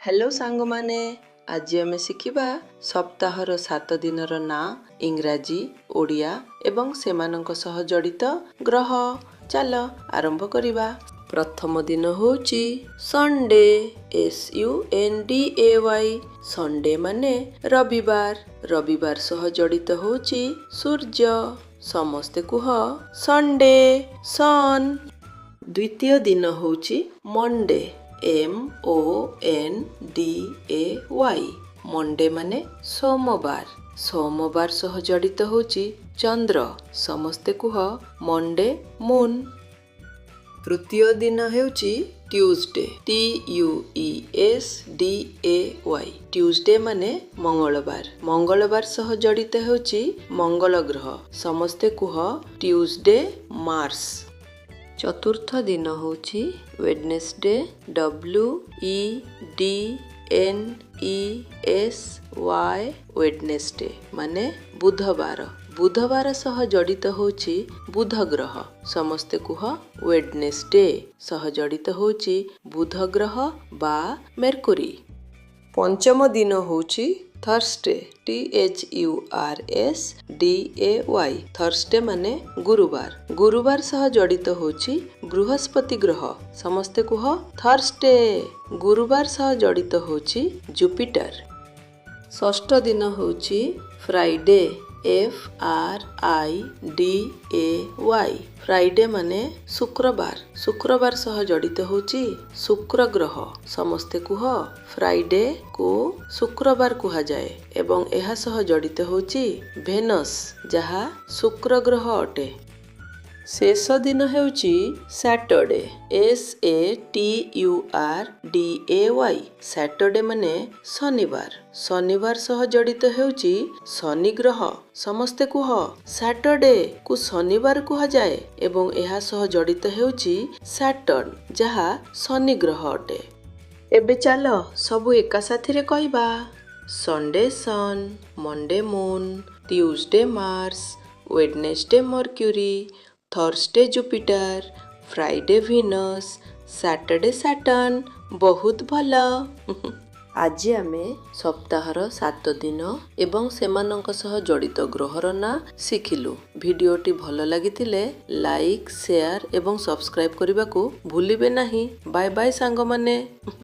Hello ସାଙ୍ଗମାନେ, ଆଜି ଆମେ ଶିଖିବା ସପ୍ତାହର 7 ଦିନର ନାଁ ଇଂରାଜୀ, ଓଡ଼ିଆ ଏବଂ ସେମାନଙ୍କ ସହ ଜଡ଼ିତ ଗ୍ରହ। ଚାଲ ଆରମ୍ଭ କରିବା। ପ୍ରଥମ ଦିନ ହେଉଛି Sunday, S U N D A Y. Sunday ମାନେ ରବିବାର। ରବିବାର ସହ ଜଡ଼ିତ ହେଉଛି ସୂର୍ଯ୍ୟ। ସମସ୍ତେ କୁହ ସଣ୍ଡେ, ସନ୍। ଦ୍ୱିତୀୟ ଦିନ ହେଉଛି Monday, M O N D A Y. Monday ମାନେ ସୋମବାର। ସୋମବାର ସହ ଜଡ଼ିତ ହେଉଛି ଚନ୍ଦ୍ର। ସମସ୍ତେ କୁହ ମଣ୍ଡେ, ମୁନ୍। ତୃତୀୟ ଦିନ ହେଉଛି Tuesday, T U E S D A Y. Tuesday ମାନେ ମଙ୍ଗଳବାର। ମଙ୍ଗଳବାର ସହ ଜଡ଼ିତ ହେଉଛି ମଙ୍ଗଳ ଗ୍ରହ। ସମସ୍ତେ କୁହ ଟ୍ୟୁଜଡେ, ମାର୍ସ। ଚତୁର୍ଥ ଦିନ ହେଉଛି Wednesday, W E D N E S Y. Wednesday ମାନେ ବୁଧବାର। ବୁଧବାର ସହ ଜଡ଼ିତ ହେଉଛି ବୁଧ ଗ୍ରହ। ସମସ୍ତେ କୁହ ୱେଡନେସଡେ ସହ ଜଡ଼ିତ ହେଉଛି ବୁଧ ଗ୍ରହ ବା ମେର୍କୁରୀ। ପଞ୍ଚମ ଦିନ ହେଉଛି ଥର୍ସଡେ, T H U R S D A Y. ଥର୍ସଡେ ମାନେ ଗୁରୁବାର। ଗୁରୁବାର ସହ ଜଡ଼ିତ ହେଉଛି ବୃହସ୍ପତି ଗ୍ରହ। ସମସ୍ତେ କୁହ ଥର୍ସଡେ। ଗୁରୁବାର ସହ ଜଡ଼ିତ ହେଉଛି ଜୁପିଟର। ଷଷ୍ଠ ଦିନ ହେଉଛି Friday, F R I D A Y. Friday ମାନେ ଶୁକ୍ରବାର। ଶୁକ୍ରବାର ସହ ଜଡ଼ିତ ହେଉଛି ଶୁକ୍ର ଗ୍ରହ। ସମସ୍ତେ କୁହ ଫ୍ରାଇଡେ କୁ ଶୁକ୍ରବାର କୁହାଯାଏ ଏବଂ ଏହା ସହ ଜଡ଼ିତ ହେଉଛି ଭେନସ୍, ଯାହା ଶୁକ୍ର ଗ୍ରହ ଅଟେ। ଶେଷ ଦିନ ହେଉଛି Saturday, S A T U R D A Y. Saturday ମାନେ ଶନିବାର। ଶନିବାର ସହ ଜଡ଼ିତ ହେଉଛି ଶନି ଗ୍ରହ। ସମସ୍ତେ କୁହ ସ୍ୟାଟରଡେ କୁ ଶନିବାର କୁହାଯାଏ ଏବଂ ଏହା ସହ ଜଡ଼ିତ ହେଉଛି ସ୍ୟାଟର୍ନ, ଯାହା ଶନି ଗ୍ରହ ଅଟେ। ଏବେ ଚାଲ ସବୁ ଏକା ସାଥିରେ କହିବା। Sunday sun, Monday moon, Tuesday Mars, Wednesday Mercury, Thursday Jupiter, Friday Venus, Saturday Saturn. ବହୁତ ଭଲ। ଆଜି ଆମେ ସପ୍ତାହର 7 ଦିନ ଏବଂ ସେମାନଙ୍କ ସହ ଜଡ଼ିତ ଗ୍ରହର ନାଁ ଶିଖିଲୁ। ଭିଡ଼ିଓଟି ଭଲ ଲାଗିଥିଲେ ଲାଇକ୍, ସେୟାର ଏବଂ ସବସ୍କ୍ରାଇବ୍ କରିବାକୁ ଭୁଲିବେ ନାହିଁ। ବାଏ ବାଏ ସାଙ୍ଗମାନେ।